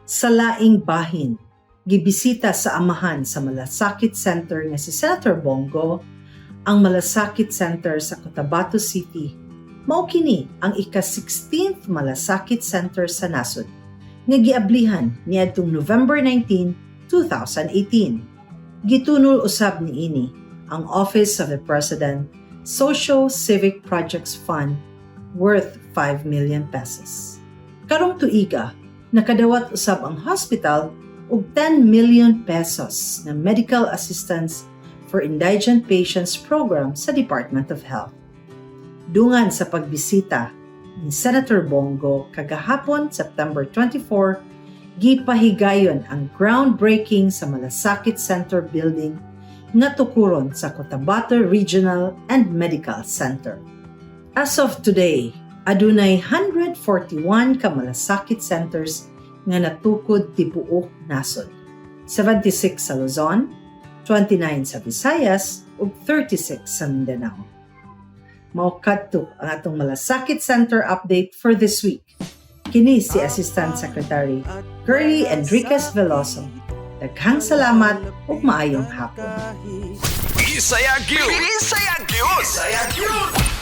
Sa laing bahin, gibisita sa amahan sa Malasakit Center nga si Senator Bong Go ang Malasakit Center sa Cotabato City. Mao kini ang ika-16th Malasakit Center sa nasod nga giablihan niadtong November 19, 2018. Gitunol usab niini ang Office of the President Social Civic Projects Fund worth 5 million pesos. Karong tuiga, nakadawat usab ang hospital og 10 million pesos na Medical Assistance for Indigent Patients Program sa Department of Health. Dungan sa pagbisita ni Senator Bong Go kagahapon, September 24, gipahigayon ang groundbreaking sa Malasakit Center building nga tukuron sa Cotabato Regional and Medical Center. As of today, adunay 141 ka Malasakit centers nga natukod tibuok nasod. 76 sa Luzon, 29 sa Visayas ug 36 sa Mindanao. Mao kadto ang atong Malasakit Center update for this week. Kini si Assistant Secretary Girlie Enriquez Veloso. Daghang salamat ug maayong hapon. Bisaya gyud. Bisaya gyud. Bisaya gyud.